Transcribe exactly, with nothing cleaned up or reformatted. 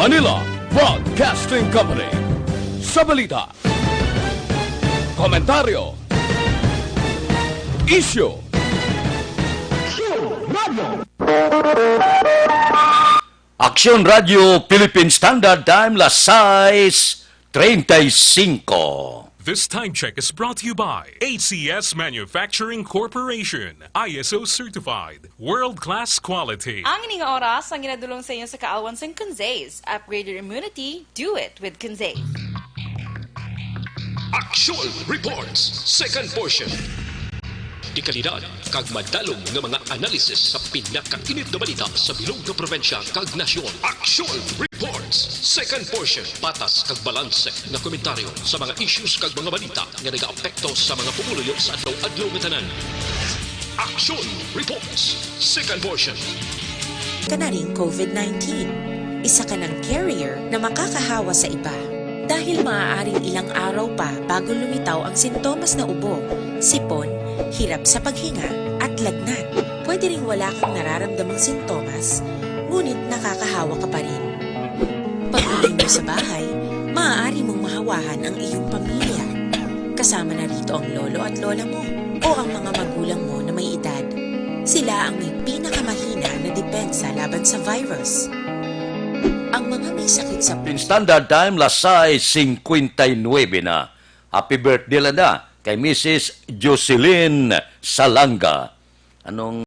Anila Broadcasting Company. Sa balita, komentaryo, isyu, Aksyon Radio Philippine Standard Time, las sais treinta y cinco. This time check is brought to you by A C S Manufacturing Corporation, I S O certified, world-class quality. Ang ining oras ang ginadulong sa inyo sa kaalwan sang Kunzays. Upgrade your immunity, do it with Kunzays. Aksyon Reports, second portion. Dekalidad kag madalom nga mga analysis sa pinakainit nga balita sa bilog nga probinsya kag nasyon. Aksyon Reports, second portion. Patas kag balanse nga komentaryo sa mga issues kag mga balita nga nagaapekto sa mga pumuluyo sa adlaw-adlaw nga tanan. Aksyon Reports, second portion. Kanaring covid nineteen, isa ka ng carrier na makakahawa sa iba. Dahil maaaring ilang araw pa bago lumitaw ang sintomas na ubo, sipon, hirap sa paghinga, at lagnat. Pwede ring wala kang nararamdamang sintomas, ngunit nakakahawa ka pa rin. Pag-uwi mo sa bahay, maaari mong mahawahan ang iyong pamilya. Kasama na rito ang lolo at lola mo o ang mga magulang mo na may edad. Sila ang may pinakamahina na depensa laban sa virus. Ang mga may sakit sa Standard Time, las sais cincuenta y nueve na. Happy birthday lang na kay Missus Jocelyn Salanga. Anong